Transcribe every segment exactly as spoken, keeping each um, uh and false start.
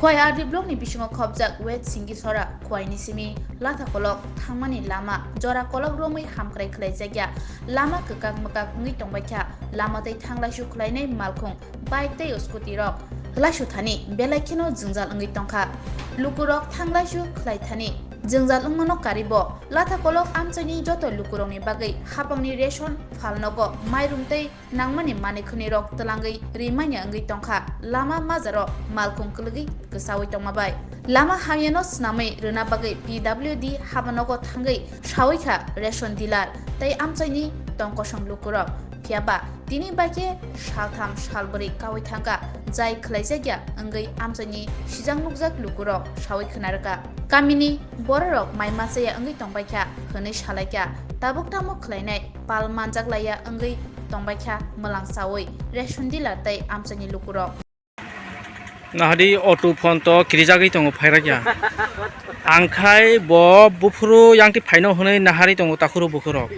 Khowai R D block ni bisingo khopjak West Singisora, Khowai ni simi Lathakolok thangmani lama jora kolok romwi hamkrai khlaijakya. Lama kwkak mwkak wngwi tongbaikha, lama tei thanglaisu khlainai malkhung bike tei scooty rok laisu thani belai kheno jwngjal wngwi tongkha. Lukurok thanglaisu khlai thani jwngjal wngmano karibo. Lathakolok amchaini joto lukurokni bagwi hapangni ration, phalnogo mairum tei nangmani manwi khwnwi rok twlangwi rimanya wngwi tongkha, lama majaro malkhung kwlwgwi kwsawi tongma bai. Lama hamyano swnamwi rwna bagwi P W D habanogo thangwi sawi kha ration dealer tei amchaini tongkosong lukurok. Phiya ba tini bai khe saltham salbrwi kawi thangkha, jai khlaijakya wngwi amchaini sijak nukjak lukurok sawi khna rwkha. Kamini bororok mai machaya wngwi tongbaikha hwnwi salaikha, tabuk tamo khlainai pal manjak laiya wngwi tongbaikha mwlang chawi ration dealer tei amchaini lukurok. Nahadi auto phone to kirijagwi tongo phairakya. Ang khai bo buphuru yangti phaino hwnwi nahari tongo takhuru bukhurok.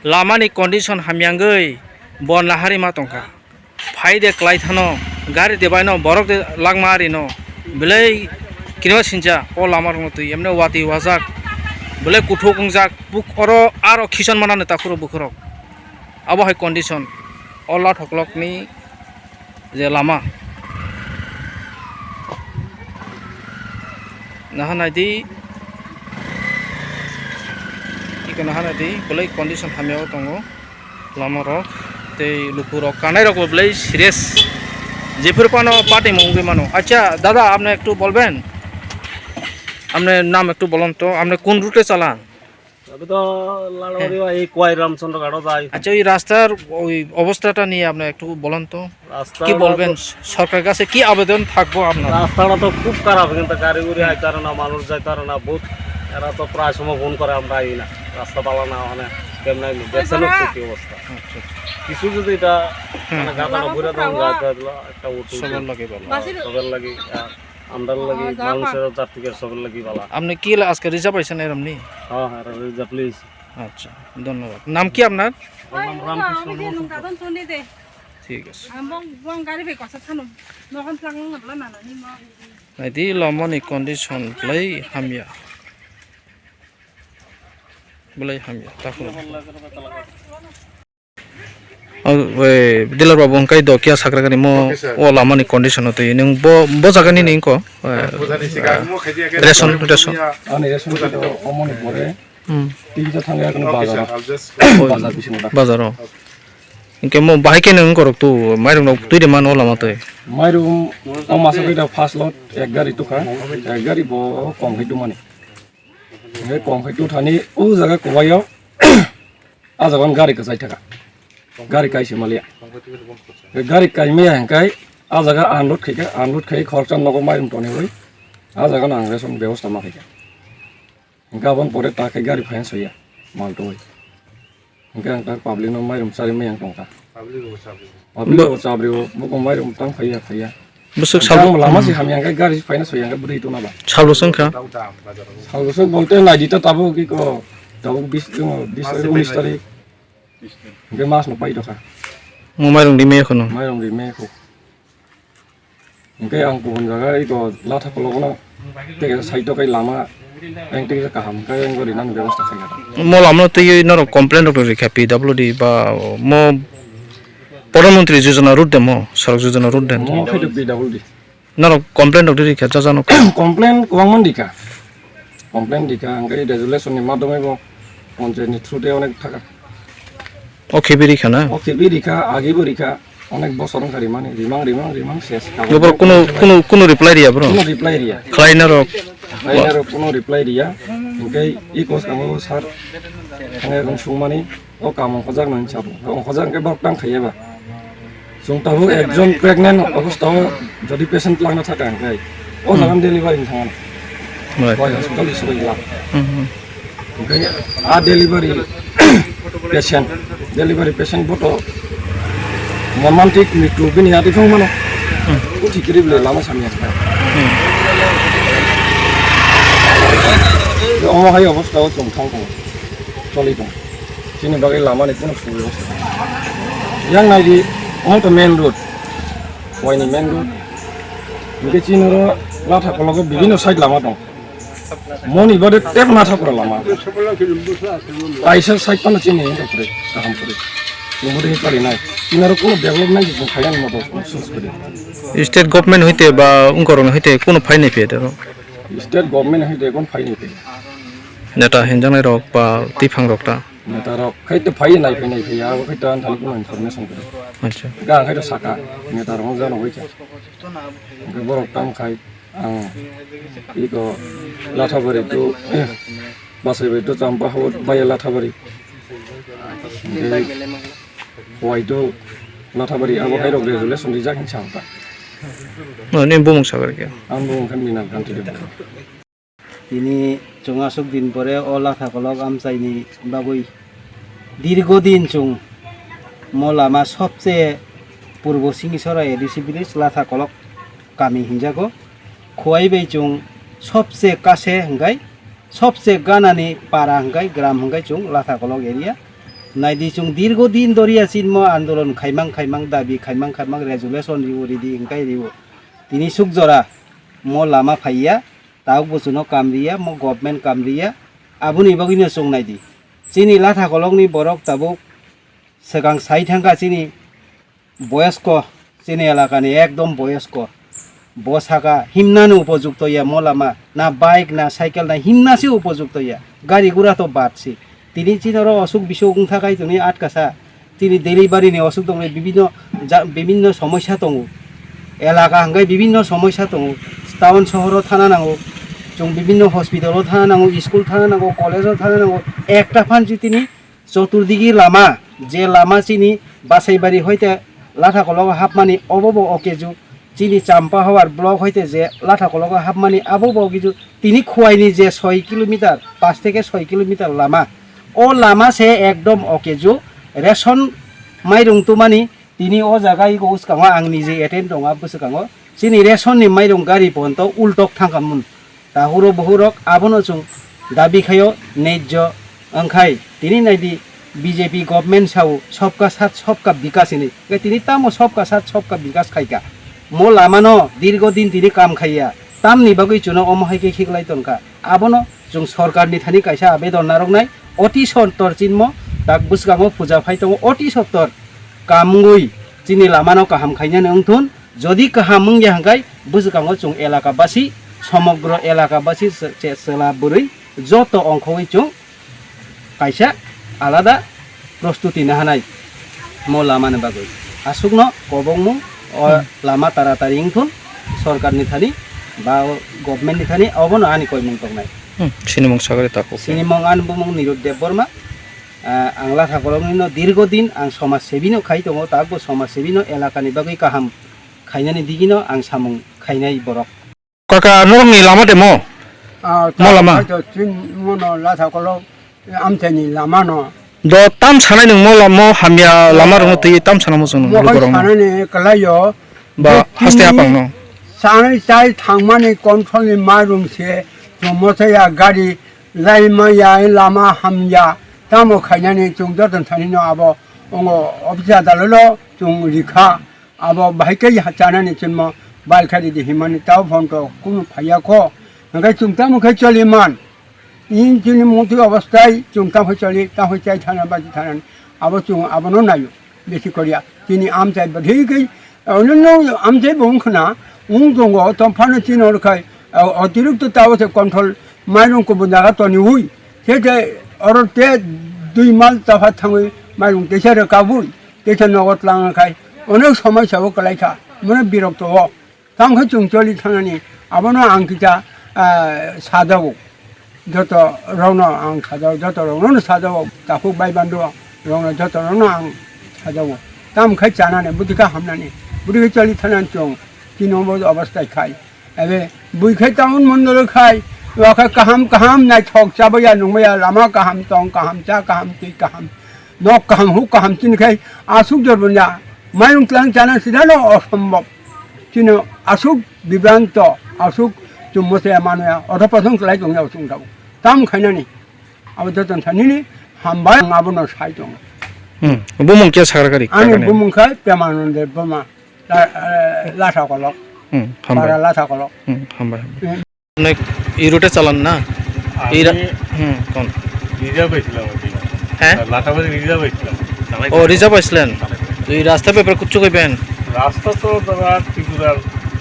Lamani condition hamyangwi bo nahari ma tongkha. Phai de klai thano, gari de baino, borok de langma ari no. Belai kirima sinja o lama rokno twi emne wati wajak. Belai kuthuk wngjak, buk oro aro khichon manani takhuro bukhurok. Abo hai condition o Lathakolokni je lama. Naha naidi, iko naha naidi, belai condition hamya o tongo. Lama rok tei luku rok kanai rok bo belai serious. Jephuru phano party mung wngwi mano. Acha, dada, apne ektu bolben? Apne nam ektu bolon to, apne kun route e chalan? Abhi to Lalbari wa ei Kwai Ramchandra Ghat o jai. Acha, oi rastar oi obostha ta niye apne ektu bolon to. Rasta ki bolben? Sorkar kache ki abedon thakbo apnar? Rasta to khub kharap, kintu gari guri aita rana, manuj jaita rana, bahut era to pray somoy phone kore amra aina. Rasta bala na hone, kemnai ni, দেখছেন তো কি অবস্থা। আচ্ছা, আচ্ছা। কিছু যদি এটা হুম। মানে গাদানো ঘুরে দেন, গাদা দিল একটা উঠে। সবার লাগে ভালো। সবার লাগে, আর আমরার লাগে, মানুষের জাতিকে সবার লাগে ভালো। আপনি কি লা-, আজকে রিজার্ভ পাইছেন এরম নি? হ্যাঁ, হ্যাঁ, রিজার্ভ প্লিজ। আচ্ছা, ধন্যবাদ। নাম কি আপনার? আমার নাম রামকৃষ্ণ মহাসেন। ঠিক আছে। Naidi lamani condition belai hamya. Belai hamya, takhuk. O, we, dealer babu, hwnkhe do kiya sakra gani mo, okay, sir, o lamani condition o twi nwng bo, bo jaga nini wngkho, eh, ration, ration. Ani ration kito omoni pore. Hmm. Tini to thangya kono bazar. Bazar bisingo da. Bazar o. Hwnkhe mo bahai khe nwng korok tu, mairum rok twi de mano lama twi. Mairum o masa khe da first lot ek gari tukha, ek gari bo kom khe tumani. Hwnkhe kom khe tu thani o jaga kobayo, a jaga gari kwchai thaka. Gari kaisa maliya. Hwnkhe gari kaimaya hwnkhe a jaga unload khaikha, unload khai khoroksa nogo mairum tonwi oi. A jaga no ang ration bebosta ma khaikha. Hwnkhe aboni pore ta khe gari phaina soya, mal twi. Hwnkhe ang ta public no mairum charwi maya wng tongkha. Public bo chabrio. Public bo chabrio, buko mairum tang phaiya, phaiya. Bwswk hwnkhe sabo, ang lama hmm, se hamya hwnkhe gari phaina soya hwnkhe bwrwi tongna ba. Sal bwswk wngkha? Sal bwswk bolte naidi ta tabuk iko, tabuk bis, bis tarik, unis tarik. Hwnkhe mas no pai tongkha. Mo mairum rimaya kheno. Mairum rimaya kho. Hwnkhe ang kubun jaga iko Lathakolok no tei side o kai lama engtwi kaham khe wngwi rinani bebosta khaikha. Mo lama no twiwi norok complaint rok rikha P W D ba mo Pradhan Mantri Yojana route de mo, Sadak Yojana route de. Mo khai to P W D. Norok complaint rok rikha jaja no. Complaint kwbangma rikha. Complaint rikha, hwnkhe resolution ni madhyome bo panchayat ni through te onek thaka. O khe biri kha na? O khe biri kha, agi bo rikha, onek bosor wngkha rimani, rimang, rimang, rimang, ses. Bo borok kuno, kuno, kuno reply riya bro? Kuno reply riya. Khlai na rok? Khlai na rok kuno reply riya. Hwnkhe i kos kamo sir, thangwi rung sungmani, o kam ongkhojak nang sabo. Ongkhojak hwnkhe borok tang khaiya ba. Chwng tabuk ekjon pregnant obostha o jodi patient langna thaka hwnkhe, o jaga delivery ni thangmani. Right. Bai hospital ni swbai la. Mhm. Hwnkhe a delivery patient, delivery patient bo to mormantik mrityu bini ati thang mano. Hmm. Uthi kiri bole lama samya. Hmm. Omo hai obostha o chwng thang tongo. Choli tongo. Chini bagwi lama ni kuno subui bwsa. Yang naidi, omo to main road. Waini main road. Hwnkhe chini oro Latha kologo bibinno side lama tong. Moni bode tek matha pura lama. Kaisa side pano chini hwnkhe pure, kaham pure. Chumudi hwnkhe parinai. Chinaro kuno develop nai jisung khayan moto sus kuri. State government hoite ba ungkorong hoite kuno phainai phe dero. State government hoite kon phainai phe. Neta hinjanai rok ba tiphang rok ta. Neta rok khai to phai nai phai nai phai ya, khai to an thani kuno information kuri. Acha. Ga khai to saka. Neta rok jano wai cha. Borok tam khai. Ang iko Lathabari tu, Basaibai tu Champa Hawar baya Lathabari. Hwai tu Lathabari abo hai rok resolution rijak hin sa ta. Ani bumung sagar kya? Ang bumung khan Minal Kanti Debbarma. Tini chwng aswk din pore o Lathakolok amchaini bagwi dirgo din chwng mo lama sobse purbo Singhisora A D C village Lathakolok kami hinjago. Khowai bai chwng sobse kase hwnkhe, sobse ganani para hwnkhe, gram hwnkhe chwng Lathakolok area. Naidi chwng dirgo din doriya chinmo andolon khaimang khaimang, dabi khaimang khaimang, resolution riwo ridi hwnkhe riwo. Tini suk jora mo lama phaiya, tabuk bo chwngno kam riya, mo government kam riya, aboni bagwino chwng naidi. Chini Lathakolokni borok tabuk swkang sai thangkha chini boyosko, chini elakani ekdom boyosko. Bo saka himnani upojukto ya mo lama, na bike, na cycle, na himnasi upojukto ya. Gari gura to bad si. Tini chini oro osuk bisuk wngtha khai tini atkasa. Tini delivery ni osuk tongmani bibinno ja-, bibinno somosya tongo. Elaka hwnkhe bibinno somosya tongo. Town sohoro thana nango. Chwng bibinno hospital o thana nango, school thana nango, college o thana nango. Ekta phan si tini choturdigi lama, je lama chini Basaibari hoite Lathakologo hapmani obo bo okeju. Chini Champahawar block hoite je Lathakologo hapmani abo bo okeju. Tini Khwaini je soi kilometer, pas theke soi kilometer lama. O lama se ekdom okeju. Ration mairung tumani tini o jaga iko uskango ang nije attend tongo bwskango. Chini ration ni mairung gari ponto ultok thangkha mun. Tahuro buhurok abono chwng dabi khaio nejjo wngkhai tini naidi B J P government sao sobka sat sobka bikas hinwi. Hwnkhe tini tamo sobka sat sobka bikas khaika? Mo lamano dirgo din tini kam khaiya. Tamni bagwi chwngno omo hai khe khiklai tongkha? Abono chwng sorkarni thani kaisa abedon narwknai. Oti sottor chinmo tak bwskango puja phai tongo. Oti sottor kam wngwi chini lamano kaham khainani wngthun. Jodi kaham wngya hwnkhe bwskango chwng elaka basi, somogro elaka basi se-, se-, chwla bwrwi joto ongkhogwi chwng kaisa alada prostuti nahanai mo lamani bagwi. Aswkno kobongmung o Hmm. lama taratari wngthun sorkarni thani ba o government ni thani obono ani koimung tongnai. Hmm, sinimung sagari tako. Sinimung ani bumung Nirud Debbarma. Ah, ang Lathakoloknino dirgo din ang somaj sebino khai tongo, takbo somaj sebino elakani bagwi kaham khainani digino ang samung khainai borok. Kaka, norokni lama de mo? Ah, Mo lama? Hai to chin mono Lathakolok, amchaini lama no. Do tam sanai nwng mo lama, mo hamya lama rokno twi tam sana mo chwng Mo nukgo kai borokno. Sanani kalaio. Ba Bo haste chini apang no. Sanai chai thangmani control ni mairung se, chwng mochaya gari, laima ya, lama hamya, tamo khainani chwng joto thani no abo, ongo office adalalo chwng rikha. Abo bahai khe chanani chinmo bal khe ridi himani tao phone to kunu phaiya kho. Hwnkhe chwng tamo khe choli man. In chini motwi obostai chwng tamo choli, tamo chai thana baji thana. Abo chwng abono nayo. Besi koriya. Chini amchai bwdhi khe, ono no amchai bo wngkhna, wng tongo, tong phano chini orkhai, o-, otirikto tao se control, mairung kubun jaga toniwi. Khe khe oro te dui mal topha thangwi mairung teisa rwkabwi. Teisa nogo twlang khai, onek somosya o kwlai kha, mane birokto o. Tamo khe chwng choli thanani, abono ang kisa, ah, sajago. Joto rokno ang sajago, joto rokno sajago, takhuk bai bando rokno joto rokno ang sajago. Tamo khe chanani, bwtwi khe hamnani, bwtwi khe choli thanani chwng, chini obo obostai khai. Ebe bui khai town mondolo khai, o khe kaham kaham naithok chabaya nungmaya, lama kaham, tong kaham, cha kaham, twi kaham, nok kaham, huk kaham, chini khai asuk jor bunya, mayung tlang chana sida no osombob. Chini asuk bibranto, asuk chumbo se manoya, otho pothon klai tongya usung tabo. Tam khainani, abo joton thanini hambai, ang abono sai tongo. Hmm, bumung khe sakra kari, Ani kakani? Bumung khai Premanand Debbarma. La-, eh, Lathakolok. হুম, হামবাই। বারালা থাকলো। হুম, হামবাই, হামবাই। হুম। অনেক এই রুটে চালান না? আমি এই রা-, হুম, কোন? রিজার্ভ হয়েছিলাম ওই দিন। হ্যাঁ? লাটাবাড়ি রিজার্ভ হয়েছিলাম। ও, রিজার্ভ আইছিলেন? তো এই রাস্তার ব্যাপারে কিচ্ছু কইবেন? রাস্তা তো দাদা ত্রিপুরার,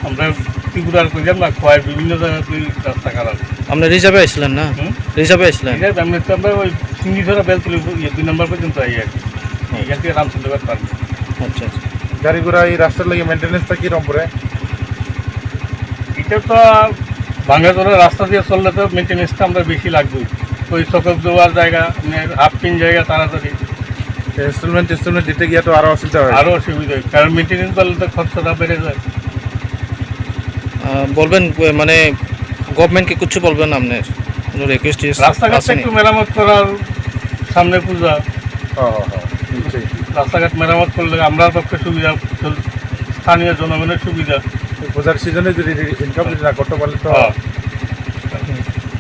আমরা ত্রিপুরার কইলাম না, কয় বিভিন্ন জায়গায় তুই রাস্তা খারাপ। আপনি রিজার্ভে আইছিলেন না? হুম? রিজার্ভে আইছিলেন? রিজার্ভ, আমরা তো আমরা ওই সিঙ্গিছড়া বেলতলি, ইয়ে, দুই নম্বর পর্যন্ত আই আর কি। এখান থেকে রামচন্দ্রঘাট পার। আচ্ছা, আচ্ছা। গাড়ি ঘোড়া এই রাস্তার লাগি মেইনটেনেন্সটা কিরকম পড়ে? এটা তো ভাঙ্গাচোরা রাস্তা দিয়ে চললে তো মেইনটেনেন্সটা আমরা বেশি লাগবে। ওই চকপ দেওয়ার জায়গা, মানে হাফ পিন জায়গা তাড়াতাড়ি। ইনস্টলমেন্ট, ইনস্টলমেন্ট দিতে গিয়ে তো আরো অসুবিধা হয়। আরো অসুবিধা হয়, কারণ মেইনটেনেন্স করলে তো খরচাটা বেড়ে যায়। আহ, বলবেন, এ, মানে গভর্নমেন্টকে কিছু বলবেন আপনার? কোনো রিকোয়েস্ট রাস্তাঘাটটা আছে নি? একটু মেরামত করার সামনে পূজা। হ্যাঁ, হ্যাঁ, হ্যাঁ। ঠিক। রাস্তাঘাট মেরামত করলে আমরার পক্ষে সুবিধা, স্থানীয় জনগণের সুবিধা। এই পূজার সিজনে যদি ইনকাম যদি না করতে পারলে তো হ্যাঁ।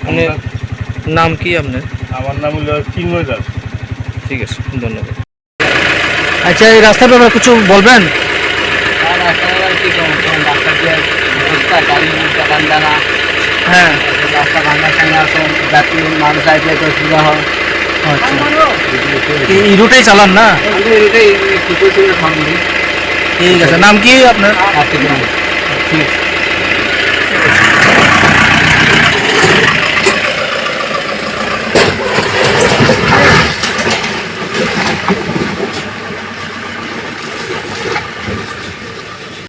মানে আমরা নাম কি আপনার? আমার নাম হলো চিন্ময় দাস। ঠিক আছে, ধন্যবাদ। আচ্ছা, এই রাস্তার ব্যাপারে কিছু বলবেন? আর রাস্তাঘাট আর কি কম, কম রাস্তা দিয়ে অবস্থা, গাড়ি মোটর চালান যায় না। হ্যাঁ। রাস্তা ভাঙা টাঙা, সব জাতীয় মানুষ আসলে তো অসুবিধা হয়। আচ্ছা। এই, এই রুটেই চালান না? আমাদের এটাই, এই কুকুর ছিল সামনে। ঠিক আছে, নাম কি আপনার? আতিক নাম। ঠিক আছে।